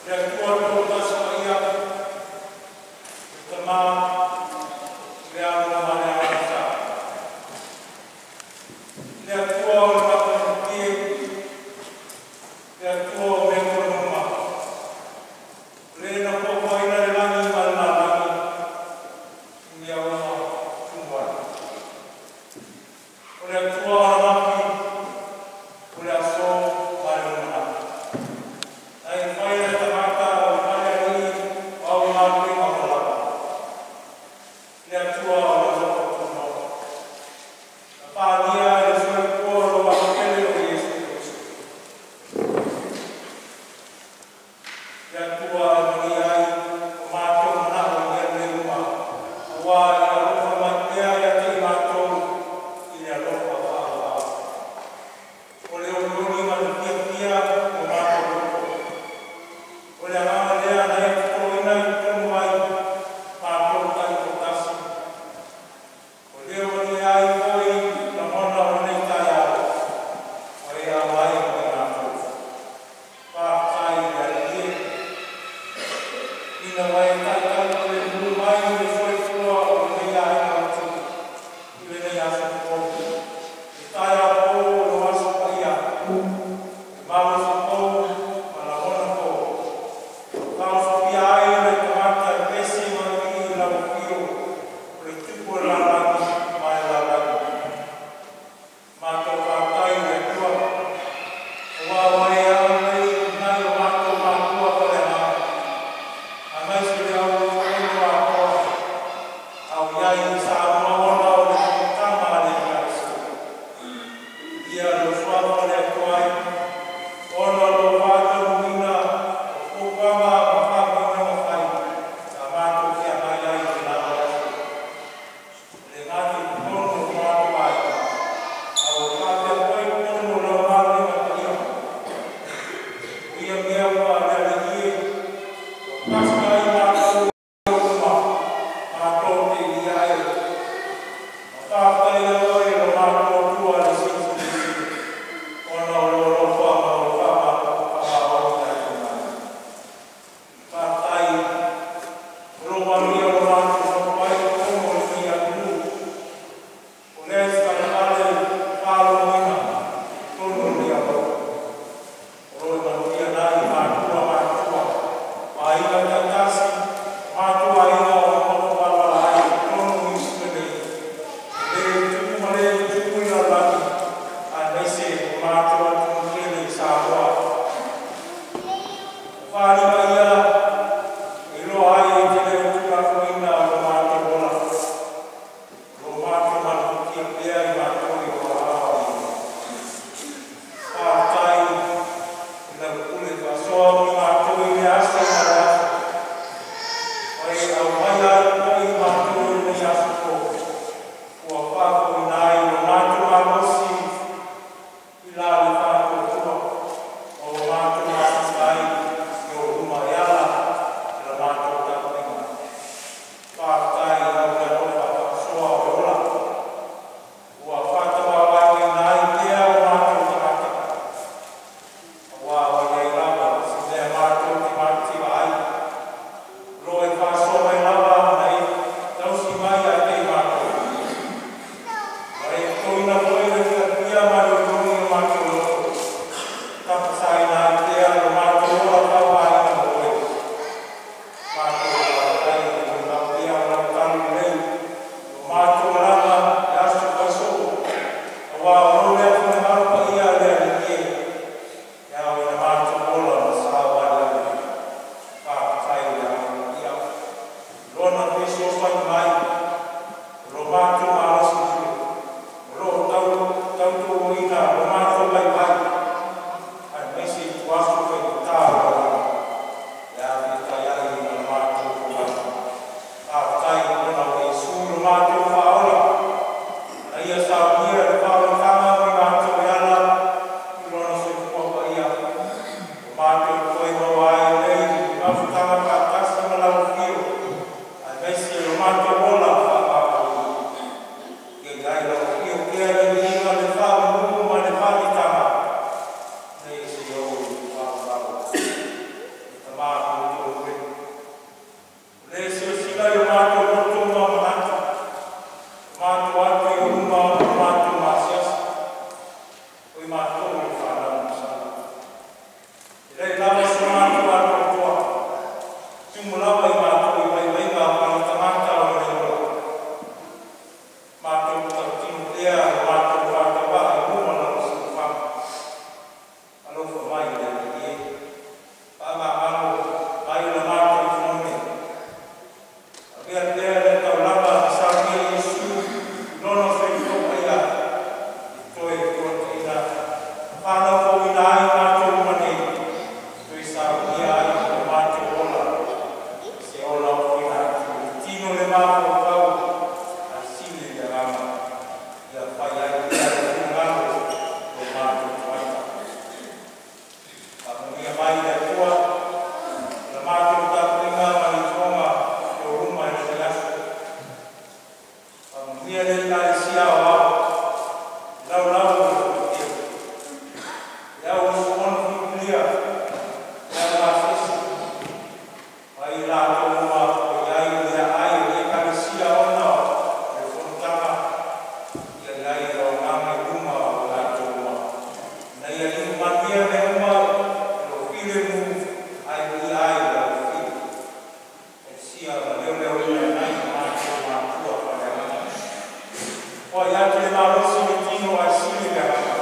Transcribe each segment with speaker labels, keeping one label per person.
Speaker 1: Le Atua Toatasi Paia, le Tamā, le Alo ma le Agaga Sa. Le Atua o le matagofie, le Atua o mea uma, o le na foafoaina le lagi ma le lalolagi i mea uma tumu ai. O le Atua o ananafi, o le aso ma le lumanai. Na e faia le tagata o le falealii o au galuega ona lava. Le Atua o le alofa tunoa. Na faaalia e le soifua o lou agatele o Iesu Keriso. Le Atua e manuia ai o matou manao i mea lelei uma, auā e alofa mai pea ia te i matou i le alofa faaauau. O le olioli ma le fiafia o matou loto. O le agaga lea na e totoloina i totonu ai matou taitoatasi. O lea ua manuia ai foi lagona o lenei taeao ua e auai mo i matou. Faafetai i le Alii e, ina ua e taitai filemu mai le soifua o lenei aiga oti i lenei aso fou. Le taeao fou o lou aso paia, le malosi fou ma lagona fou. Faaosofia ai le tagata e pese ma alii i lau afio o le Tupu o le lalolagi ma le lalolagi. Matou faafetai i le Atua, auā ua e agalelei i nai o matou matua faaleagaga, aemaise le au usufono atoa a o i ai i Samoa ona o le fonotaga a le Ekalesia. Ia lou suafa o le Atua ai, ona o lou faataunuuina o fuafuaga ma faamoemoega fai sa matou feagai ai i le la vaiaso. E le gata i totonu o matou aiga, a ua faapea foi totonu o lau galuega paia. O ia mea uma le Alii e, ua tasi ai matou i ou luma, matou te ilia ai. Ma faafetaia oe lo matou Atua le Silisili, ona o lou alofa ma lou faamaoni ia te mai. Faafetai o lou manuia o lo matou nofo ai i totonu o lenei atunuu, o lea e talavale faalogoina i totonu o lenei alofa. O lo o manuia nai matua matutua, ma aiga taitasi, matou aiga o lo nofo valavala ai i totonu o Niu Sila nei, e le tupu ma le tupu i lalolagi, aemaise o matou atunuu tele i Samoa. O faaaliga ia e iloa ai e te le o tuulafoaiina lo matou ola, o lo matou malutia pea i matou i o aao ai. Faafetai i lau pule faasoa mo i matou i le aso ma le aso. Ua e aumaia ai foi i matou i lenei aso fou. Ua faafofoina ai lo matou malosi i la le faatuatua, ma ua matou mafuta ai i ou luma e ala i la matou tapuaiga. Faafetai i lau alofa faasoa o le ola. Ua faatamaoaigaina ai pea o matou tagata. Auā ua i ai lava se mea matou te matitiva ai. Faamanuia ai lo matou ola, se ola ofiina atu i tino le mafaufau ae sili le agaga, ia fai ai pea le finagalo o lo matou tagata. Faamanuia mai le Atua i la matou tapuaiga ma le ifoga o luma i lenei aso. Faamanuia le Ekalesia Aoao, laulau o le Fonotele, le au usufono filifilia, le au asiasi, ma i latou uma o i ai i le aai o le Ekalesia ona o le fonotaga, ia i ai lau Agaga i luga o i latou uma, ina ia liumanuia mea uma i lou filemu ae viia ai lau Afio. Tausia ma leoleoina e nai o matou matua faaleagaga. Foai atu le malosi i le tino ae sili le agaga,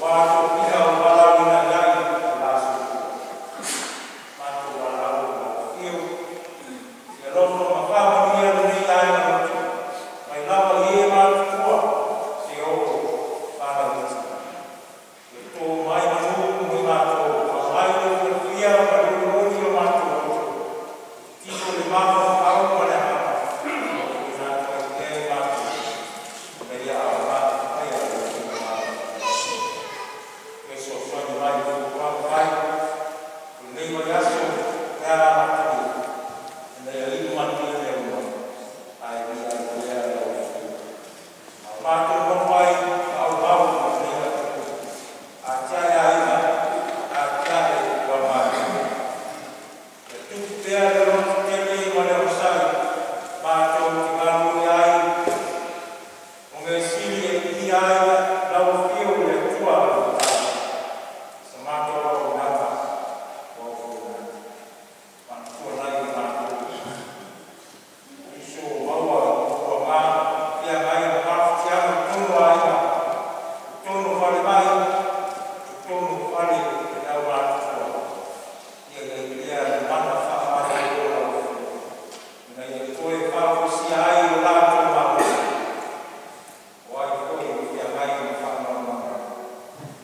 Speaker 1: aua tofiga ua valaauina i ai lo la soifua. Matou valaau i lau Afio, e alofa ma faamanuia lenei vaega lotu, mai lava i e matutua seia oo i fanau iti. Ia to mai manu mo i matou, aumai le fiafia ma le olioli o matou loto, i tino le mafaufau ma le agaga, ofoina atu ai pea i matou, ina ia aoga e faia lou finagalo. Fesoasoani mai i fuafuaga fai o lenei vaiaso pe a amatalia, ina ia iu manuia mea uma, ae viia ai pea lau Afio. A o matou nofo ai faaauau i lenei atunuu, atiae aiga, atiae uamalosi. Ia tupu pea le lototele ma le onosai, matou te galulue ai o mea sili e viia ai lau Afio le Atua le Matai, sa matou auaunaga ua ofoina atu. Matua nai o matou uso ua maua i puapuaga feagai ma mafatiaga i totonu o aiga, totonu o falemai, totonu o fale o le aumatutua. Ia i ai pea le mana faamalolo o lau Afio, ina ia toe faafoisia ai lo latou malosi. O ai foi o feagai ma faanoanoaga,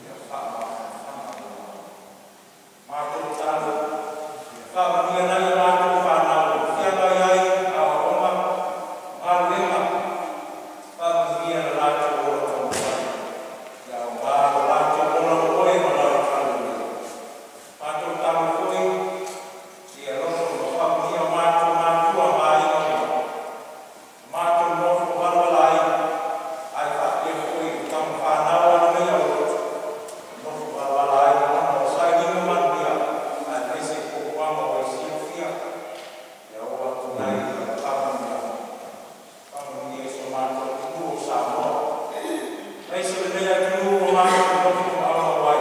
Speaker 1: ia faamafanafana lo matou tatalo, ia faamanuia nai a matou fanau o feagai ai ma aoaoga ma galuega, faamanuia le latou ola taumafai, ia aoga lo latou ola ma oe ma lau talalelei. Matou tatalo foi, ia alofa ma faamanuia matou matua ma aiga uma, matou nofo valavala ai, ae faapea foi tama fanau a lenei aulotu, nofo valavala ai ona o sailiga manuia, aemaise fuafuaga ua e silafia, ia oo atu i ai lau faamanuiaga. Faamanuia i si o matou atunuu o Samoa, aemaise lenei atunuu ua matou nofo ma aumau ai,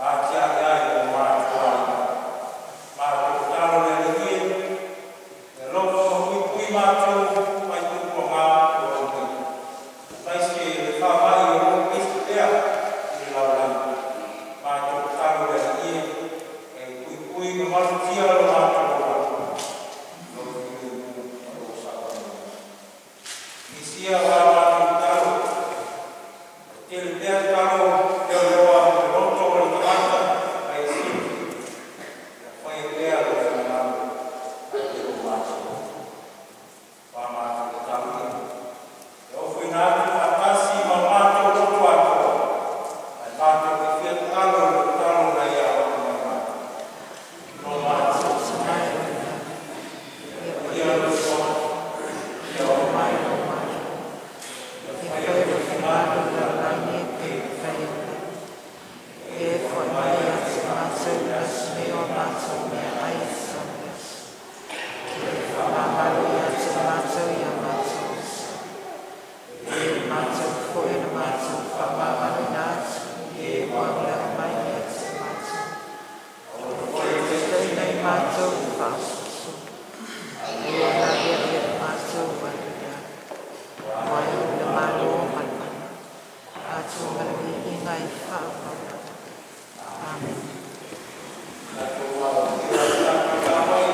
Speaker 1: ma atiae ai o matou aiga. Matou tatalo le Alii e, e alofa ma puipui matou mai puapuaga o lo o nei, aemaise le faamai o lo o pesi pea i le lalolagi. Matou tatalo le Alii e, e puipui ma malutia lo matou ola, lou filemu ma lou saogalemu. Nisia o a matou tatalo, tele pea tatalo leoleoa le loto o le tagata ma e silafia, ia faia pea lou finagalo ae le o matou loto. O a matou tatalo ia, e ofoina atu faatasi ma matou loto atoa, ae matou te fia tatalo i le tatalo na ia avatu mai matou. Lo matou ia lou suafa, ia oo mai lou malo, ia faia lou finagalo i le lalolagi e pei ona fai i le lagi. E foi mai ia te matou le aso nei o matou meaai i se aso. E faamagalo ia te matou i a matou uso. E matou foi na matou faamagaloina atu i e ua aulai mai ia te matou. Taina i matou i faasoaso. E ave ia matou ai le Aua e le malo ma le mana. Atu ma le viiga i faavavau. Amen. Tatou alo tatou tapai.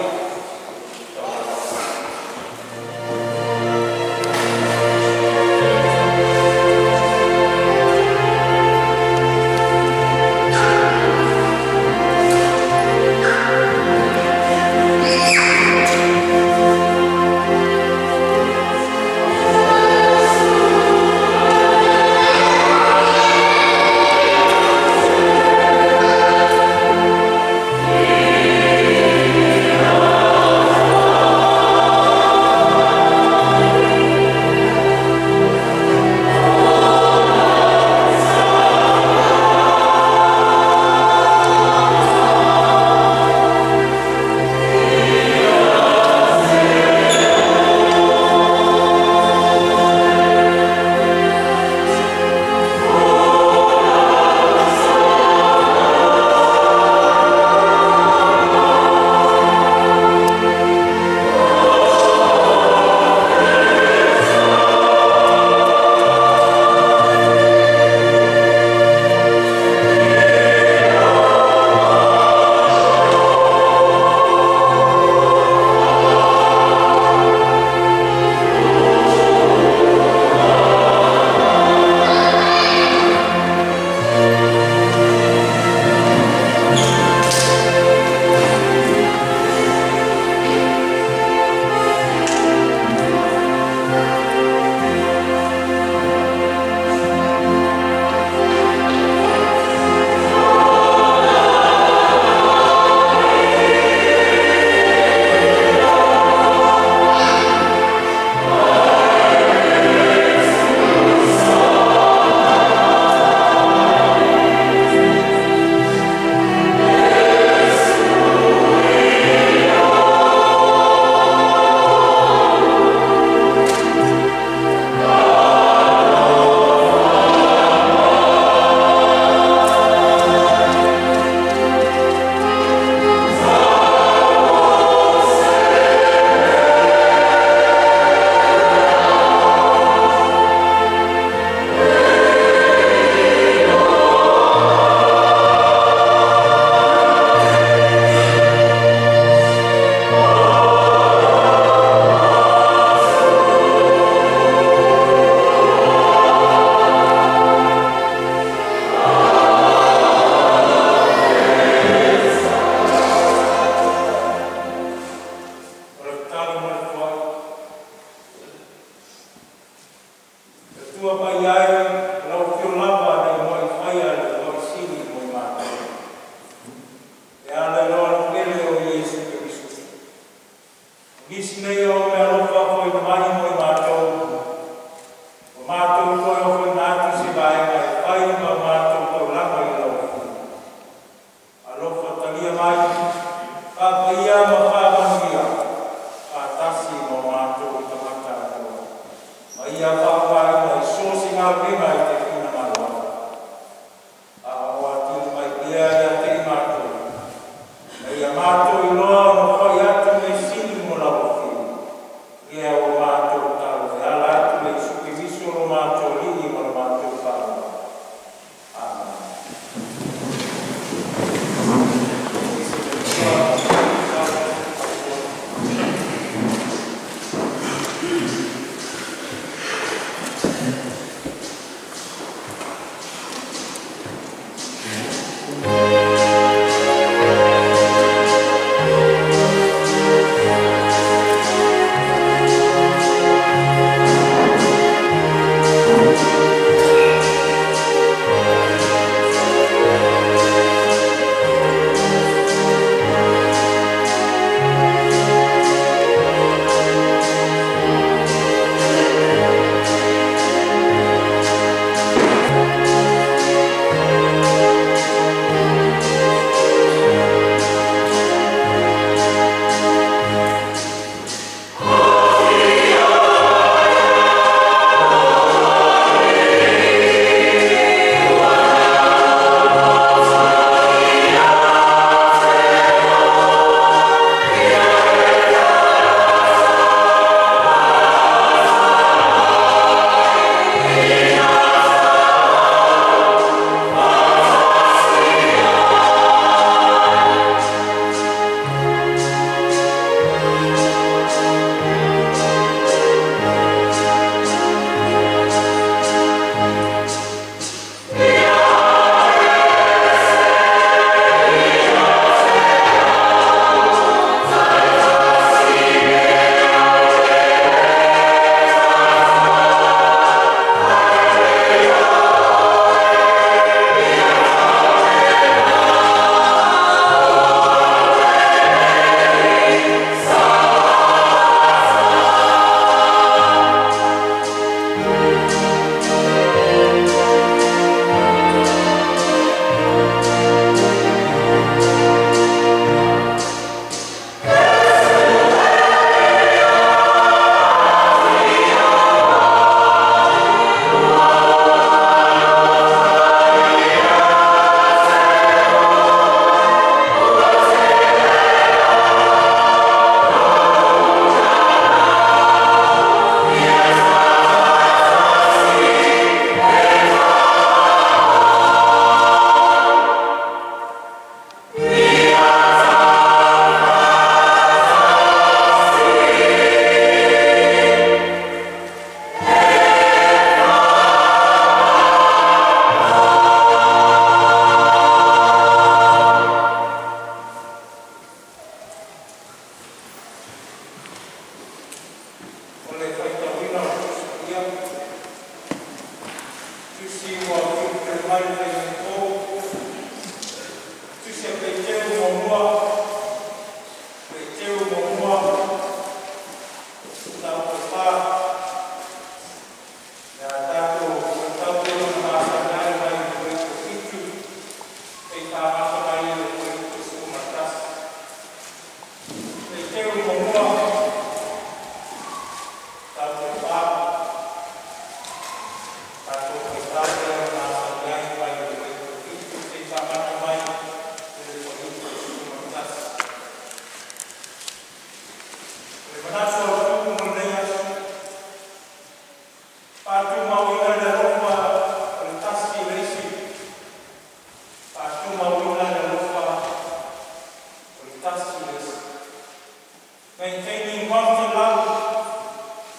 Speaker 1: Maintaining constant love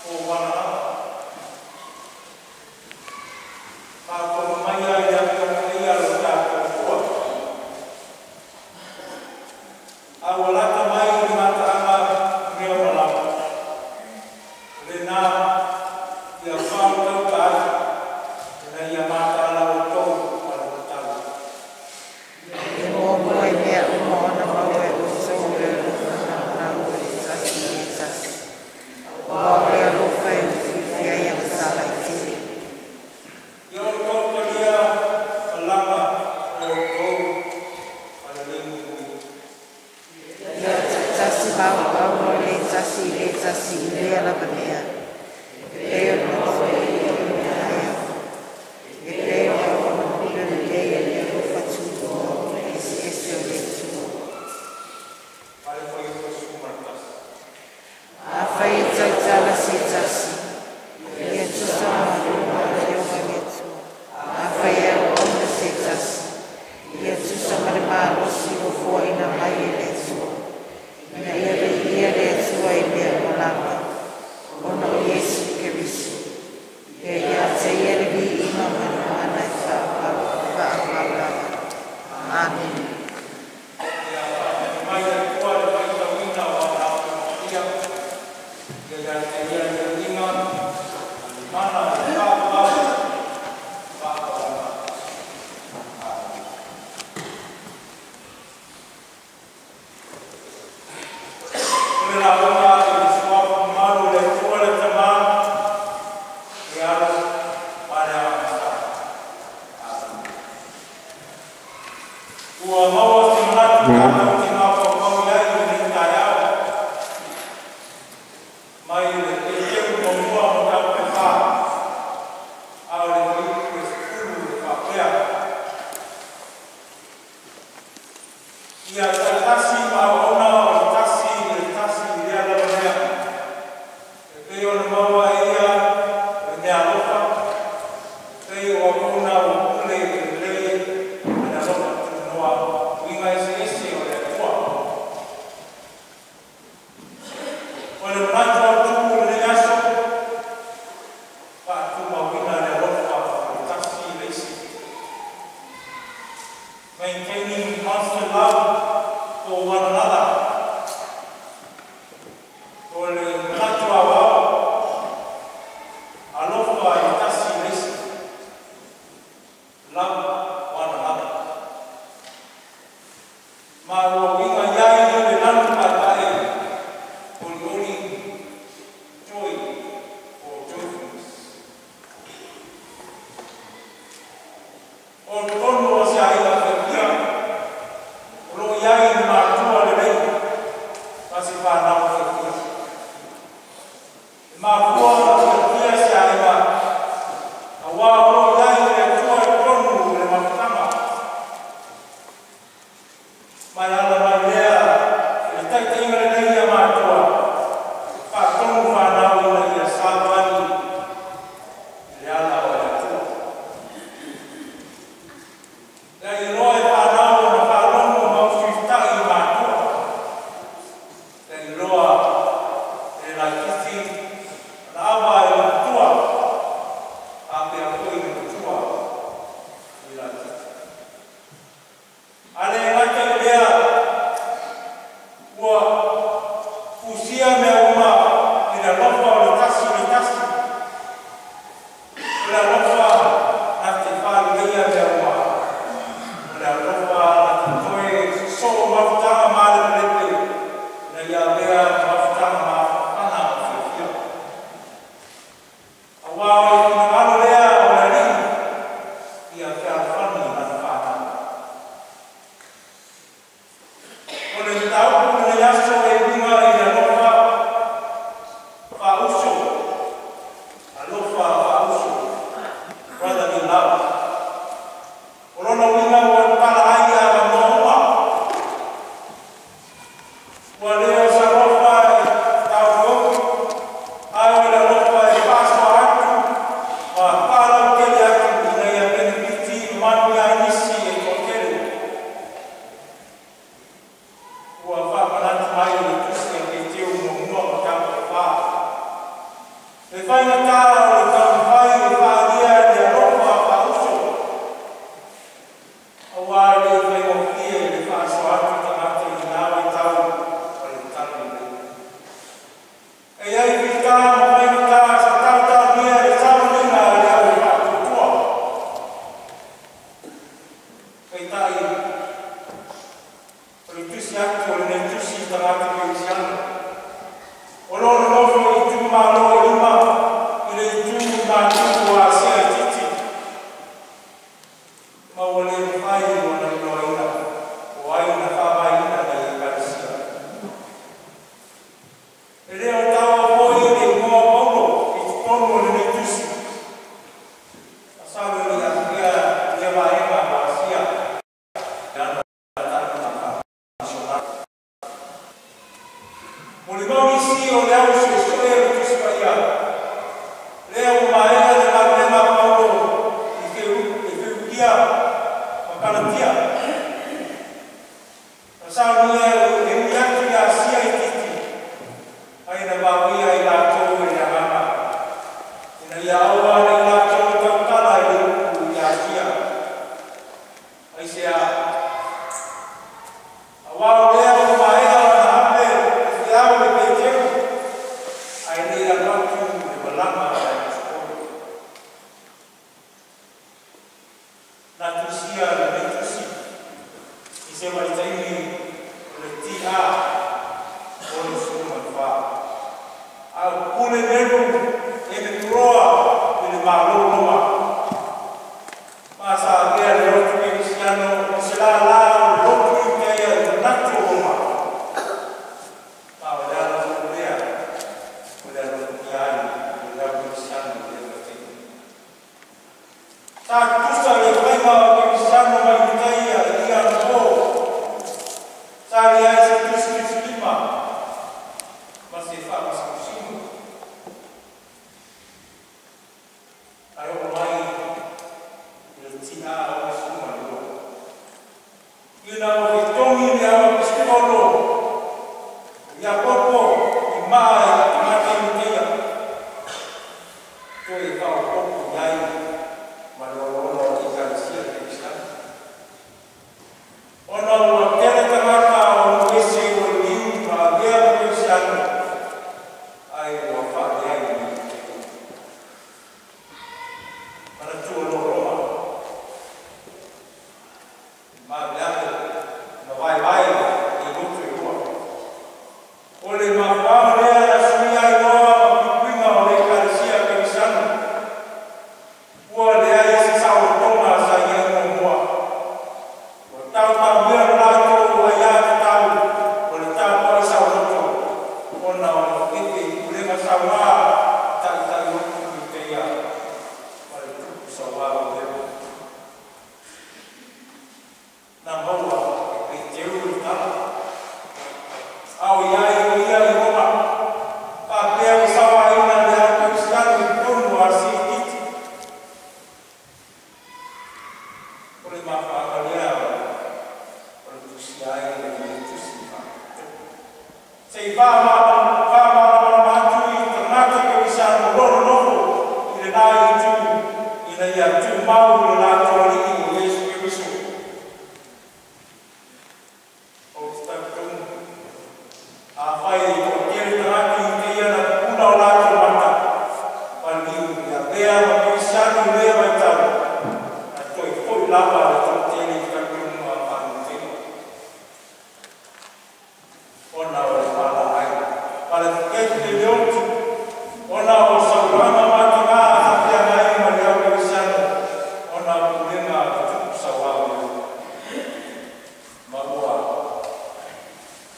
Speaker 1: for one another. Faafofoga mai i le Afioga Paia lo tatou Atua. A ua lata mai le mataaga mea uma lava. Lena ia faautauta ai ina ia mataala outou ma le tatalo.
Speaker 2: E muamua i mea uma ona maua e outou le alofa naunau o le tasi i le tasi. Aua o le alofa e ufiufi ai agasala e tele.
Speaker 1: Ia outou talia malaga o outou ma le muimui.
Speaker 2: Ia taitasi maauau le tasi i le tasi i lea lava mea. E pei ona outou ia e pei ona ona pule lelei e le alofa tutoa eseese o le Atua.
Speaker 1: Ma le fuaiupu 11.
Speaker 2: Afai e tautala se tasi, ia tusa ma luma o le Afioga i le Atua. Afai e auauna se tasi, ia tusa ma le malosi ua foaina mai e le Atua. Ina ia viia le Atua i mea uma lava, ona o Iesu Keriso. Ia ia te ia le viiga ma le mana e faavavau lava. Amene.
Speaker 1: Ia faamanuia mai le Atua le faitauina o ana Ave Maria. Ia ia te ia le viiga ma le mana e faavavau faavavau lava. Amene. O le lauga i le suafa mamalu o le Atua le Tama, le Alo ma le Agaga Sa. Amene. Ua maua se manatu tatou te mafaufau i ai i lenei taeao. Mai le Peteru muamua mataupu e 4, a o le fuaiupu e 10 e faapea: Ia taitasi ma auauna o le tasi i le tasi i lea lava mea. E pei ona maua e ia o le mea alofa, e pei o auauna ua pule i le lelei ma le alofa tunoa uiga eseese o le Atua. O le manatu autu o lenei aso, faatumauina le alofa o le tasi i le isi. Maintaining constant love for one another. O le manatu aoao, alofa i le tasi i le isi. Love one another. Ma ua uiga i ai le lanu paepae olioli, joy or joyfulness. O totonu o se aiga fiafia, o lo o i ai le matua lelei ma se fanau fiafia. E mafua ona fiafia se aiga, aua o lo o i ai le Atua i totonu o le mafutaga. Mai ala mai lea i le taitaiga lelei a matua, faatonu fanau ina ia savali i le ala o le Atua. Le iloa e fanau ona faalogo ma usuita'i i matua. Le iloa e laitiiti ona ava i le matua, faapea foi le matua i laitiiti. A le gata i lea, ua fusia mea uma i le alofa o le tasi i le tasi. O le alofa na te faaleleia mea uma. O le alofa na te toe sosoo mafutaga malepelepe ina ia avea mafutaga mafafana ma fiafia. Aua o le finagalo lea o le Alii ia fealofani lana fanau. O le mataupu o lenei aso e uiga i le alofa faauso, alofa faauso, brotherly love. O lona uiga ua tala ai avanoa uma. Ua le o se alofa e taofiofi, ae o le alofa e faasoa atu ma faalautele atu ina ia penefiti ma manuia ai nisi e toatele. Ua faamanatu mai le tusi a Peteu Molimau nisi o le au suesue o le Tusi Paia, lea ua maea le galuega a Paulo i Feukia ma Kalatia. Na saunia e ui atu i Asia Itiiti, ai na vaoia i latou e le Agaga, ina ia aua nei latou tautala i le upu i Asia. Aisea? Auā o lea ua maea ona ave le feau e Peteru, ae le i alu atu le malaga a le Aposetolo. Na tusia lenei tusi i se vaitaimi o le T.A. 64, a o pule Nero Epeturoa i le Malo o Roma. Ma sa avea le lotu kerisiano o se lālā o le lotu Iutaia i manatu o Roma. Ma o le ala foi lea o le alofagia ai o le au kerisiano i lea vaitaimi. Sa tutusa le faiga o kerisiano ma Iutaia i ia anapō. Sa leai se tusitusilima ma se faamasimosimo. Ae oo mai i le T.A. 62, ina ua fetogi le au Aposetolo o Iakopo i maa i tagata Iutaia, toe faaopoopo i ai ma le 66 o Ekalesia Kerisiano, ona ua tele tagata o nuu ese ua liliu ma avea ma kerisiano, ae ua faaleai i Iutaia. Manatua loa Roma, maveave ma vaevae i lotu e lua. O le mafuaaga lea na suia ai loa ma puipuiga o le Ekalesia Kerisiano. Ua leai se saolotoga sa i ai muamua. Ua taotaomia le latou aiatatau o le tapuai saoloto, ona o le fefe i pulega sauā a taitai lotu Iutaia ma le tupu sauā o Nero. Na maua e Peteru le tala, a o i ai o ia i Roma, faapea ua sauaina le au kerisiano i totonu o Asia Itiiti. O le mafuaaga lea o le tusia ai o lenei tusi faapitoa, se i faamalamalama atu i tagata kerisiano o lo o nonofo i lena itu, ina ia tumau i lo latou Alii o Iesu Keriso. Ou te talitonu, afai e toatele tagata Iutaia na pupula o latou mata ma liu i avea ma kerisiano i lea vaitau, na toe foi lava le toatele i talitonuga faa-Iutaia, ona o le valaai ma le fefe le oti, ona o sauaga matagā sa feagai ma le au kerisiano, ona o pulega a le tupu sauā o Nero. Ma ua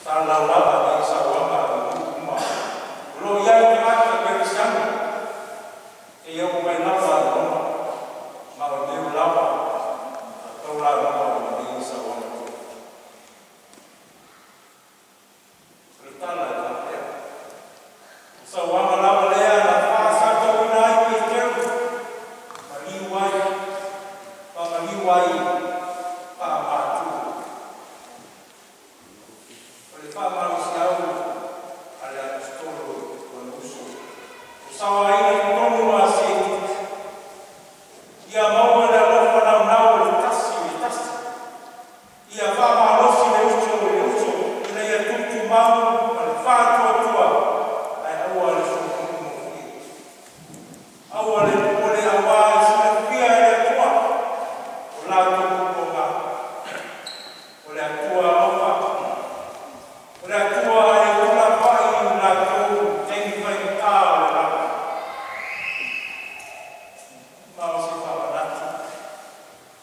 Speaker 1: salalau lava nei sauaga i nuu uma o lo o i ai tagata kerisiano, seia oo mai lava i Roma, ma o Nero lava na taulamua i lenei sauaga tele. O le tala e faapea, o sauaga lava lea na faasatauina ai Peteru, maliu ai, faamaliu ai faamatu. O le faamalosiau a le Aposetolo i lona uso, o sauaina i totonu o Asia Itiiti, ia maua le alofa naunau o le tasi i le tasi, ia faamalosi le uso i le uso, ina ia tutumau ma le faatuatua, ae aua le solomuli. Aua le popole auā e silafia e le Atua o latou puapuaga. O le Atua alofa, o le Atua e tulafoai i latou i taimi faigata o le olaga. Ma o se faamanatu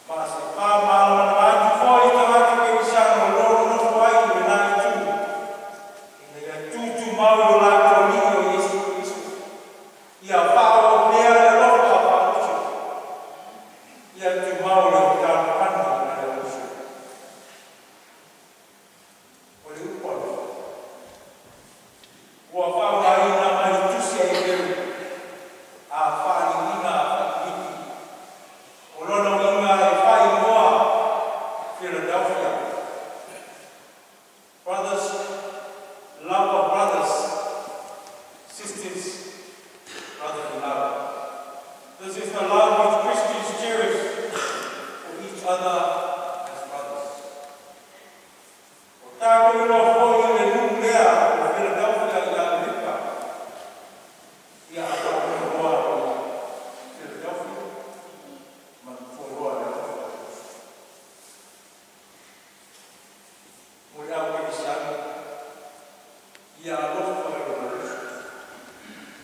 Speaker 1: ma se faamalamalama atu foi i tagata kerisiano o lo o nonofo ai i lena itu, ina ia tutumau i lo latou Alii o Iesu Keriso, ia faaauau pea le alofa faauso, ia tumau le fealofani ma le uso. O le upu alofa, Ia alofa i lou uso.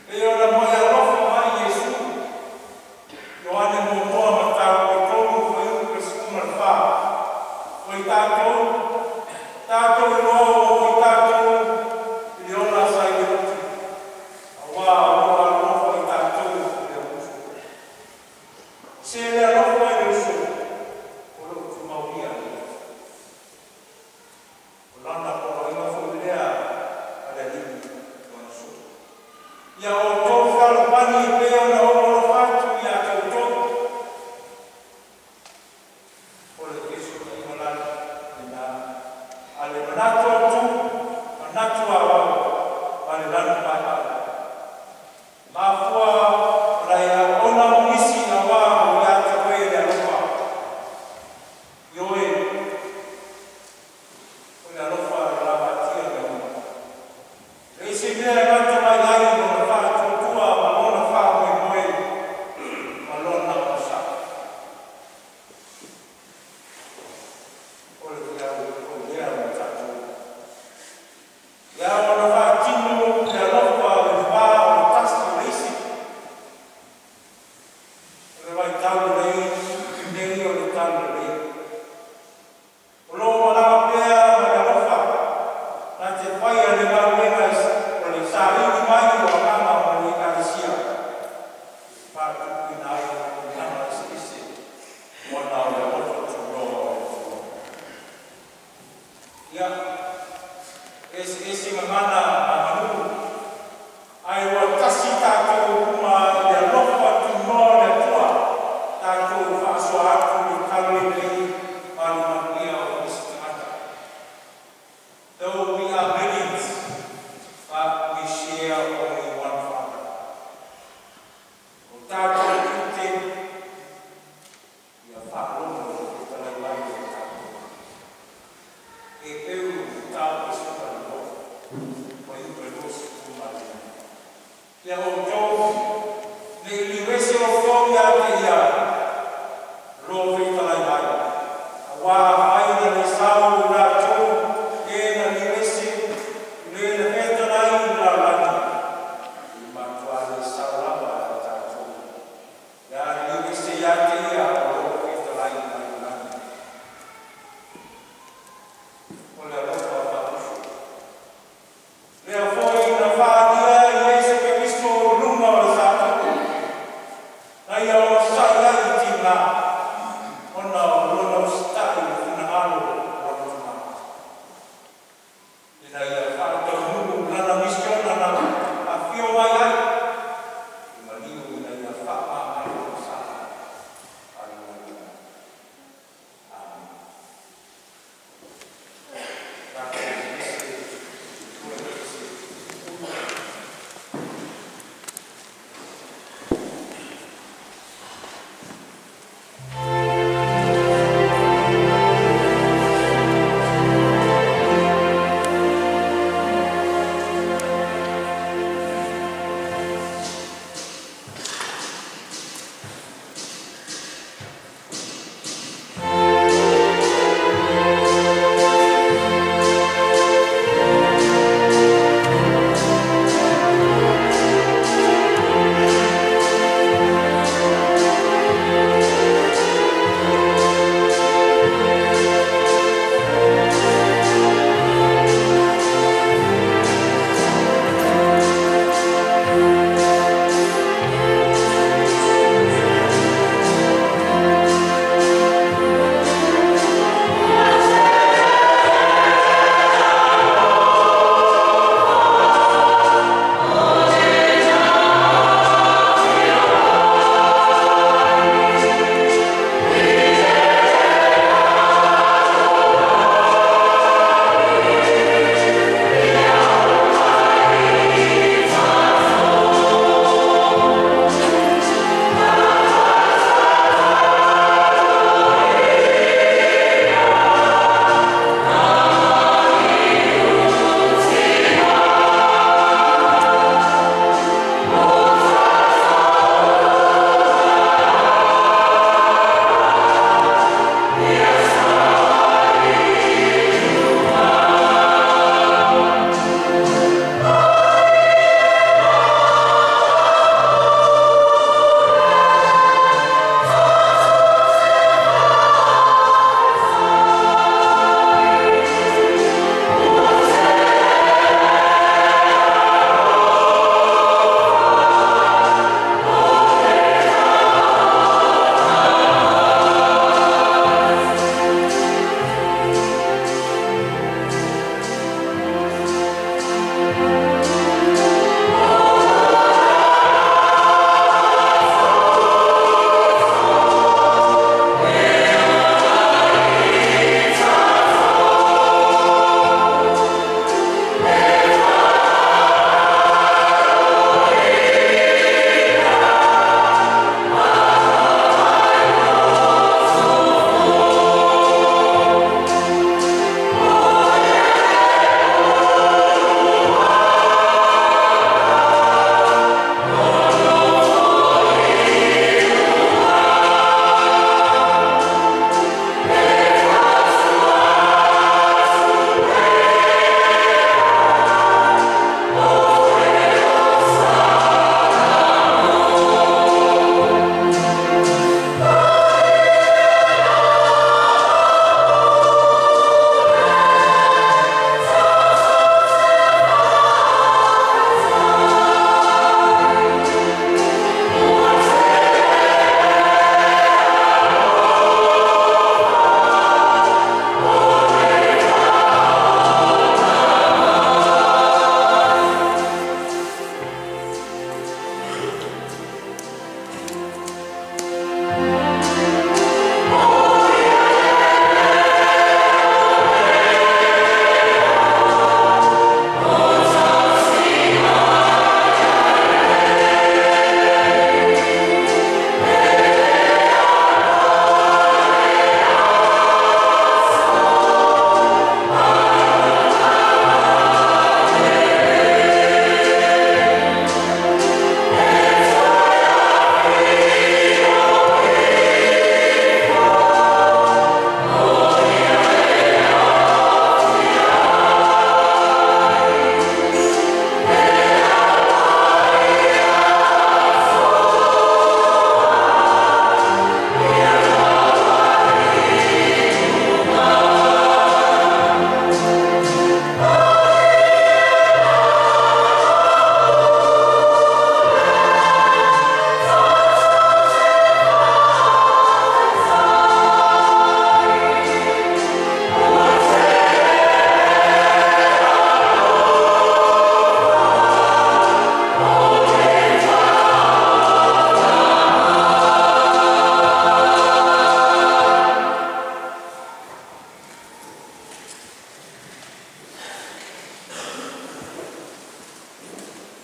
Speaker 1: E pei ona muai alofa mai Iesu. Ioane 1 mataupu 3 fuaiupu 14. O i tatou, tatou iloa ua oo i tatou i le ola sa i le oti, auā o lo o alofa i tatou le uso. Se le alofa i le uso, o lo o tumau ia i le oti. O lana poloaiga foi lea a le Alii ma Lona Soo. Ia outou fealofani e pei ona ou alofa atu ia te outou. O le fesootaiga la lena a le manatu autu, manatu aoao ma le lanu paepae. Mafua ona e auauna mo nisi auā ua ia te oe le alofa. Ioe, o le alofa e lavatia mea uma. E leai se mea e gata mai ai lona faatuatua ma lona faamoemoe ma lona onosai. O le tiau o lea mo tatou. Ia ona faatino le alofa i le va o le tasi o le isi. O le vaitau lenei nei o le talalelei. O lo o malaga pea ma le alofa na te faia le galuega o le saili mai o agaga o le Ekalesia. Faatupuina ai auaunaga eseese ona o le alofa tunoa o le Atua. Ia, eseese gagana ma aganuu, ae ua tasi tatou uma i le alofa tunoa o le Atua, tatou faasoa atu le talalelei ma le manuia o isi tagata. Though we are millions, but we share only one Father. O tatou tiute, ia faalogo i le fetalai mai o tatou. Heperu mataupu 12, fuaiupu 25. Ia outou, ne i liuese outou ia te ia o lo o fetalai mai. Auā afai na le sao i latou e na liuese i le na fetalai i le lalolagi, e matuā le sao lava ia tatou pe a liuese ia te ia o lo o fetalai mai le lagi. O le alofa faauso. Lea foi na faaalia e Iesu Keriso i luga o le satupulu, na ia onosai ai i tiga, ona o lona usitai i le finagalo.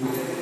Speaker 1: Now,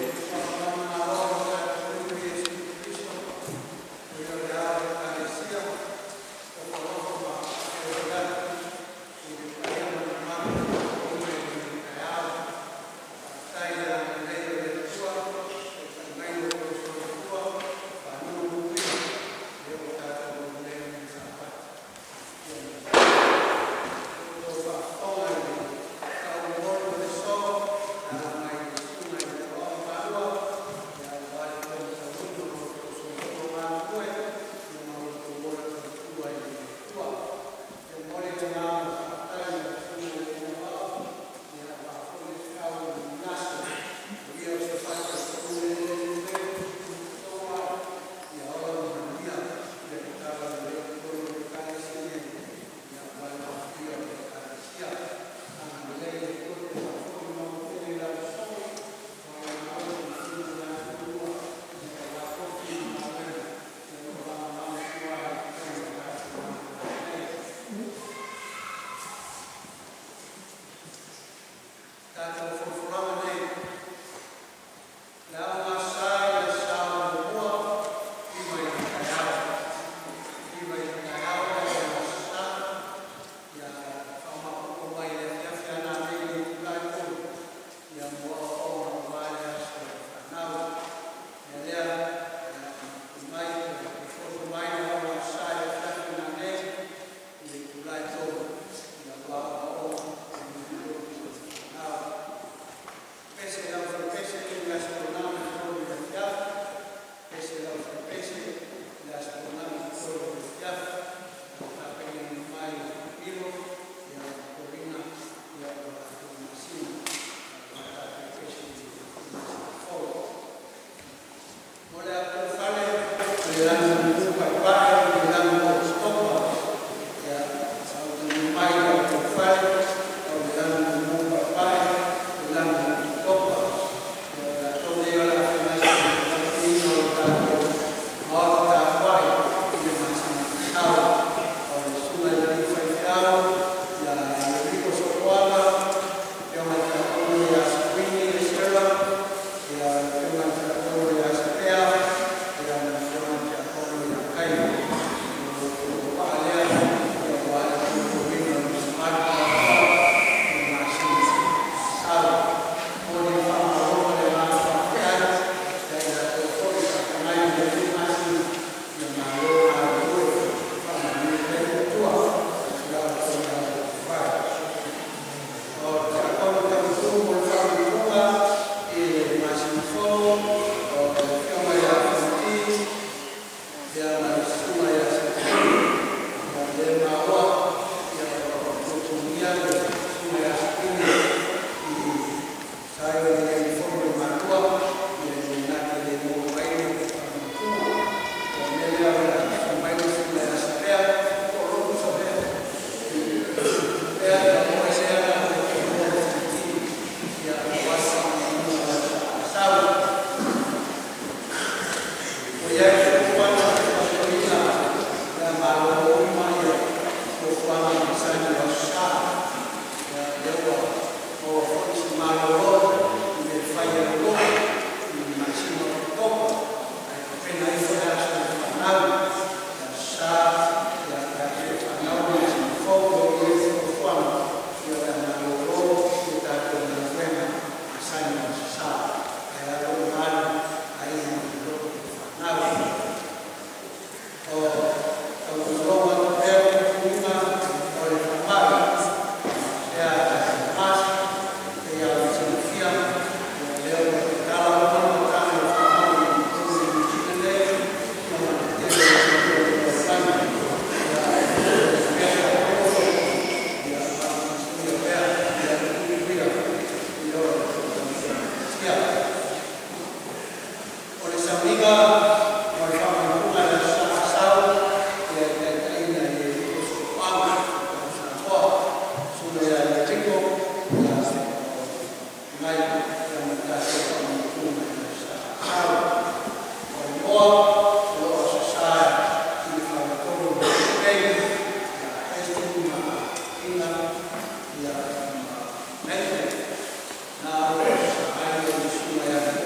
Speaker 1: I will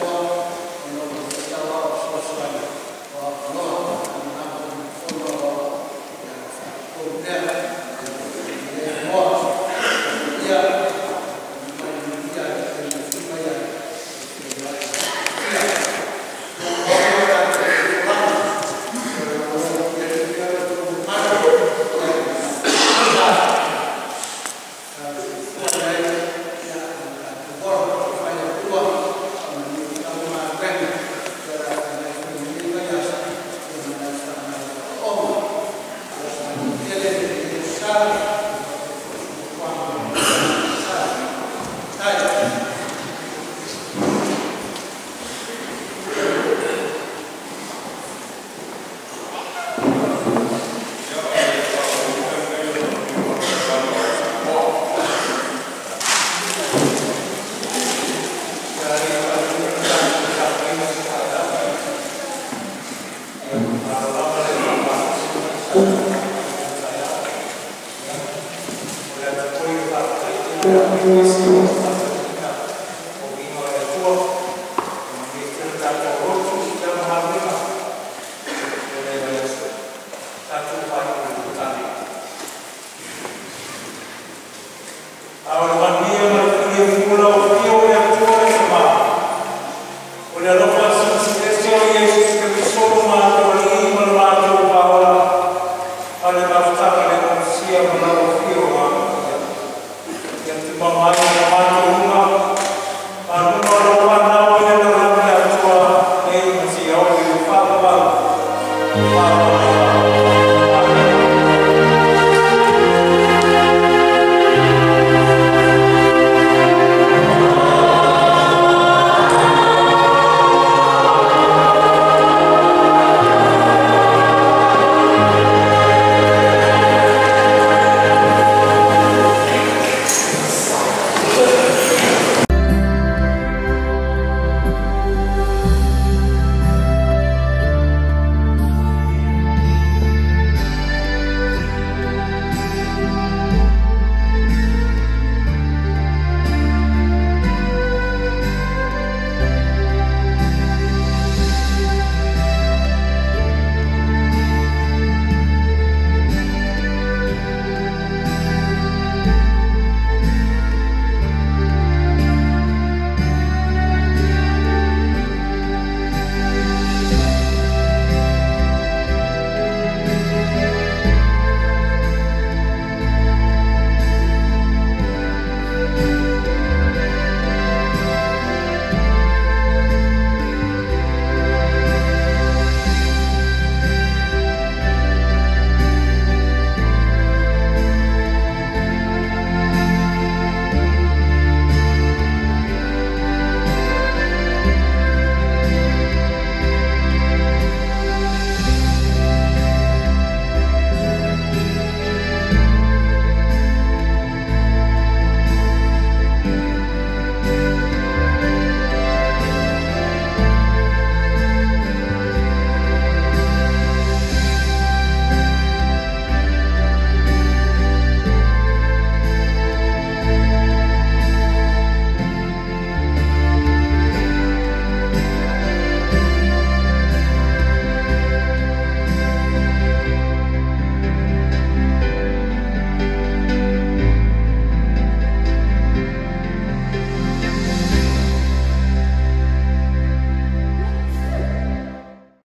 Speaker 1: Iesu.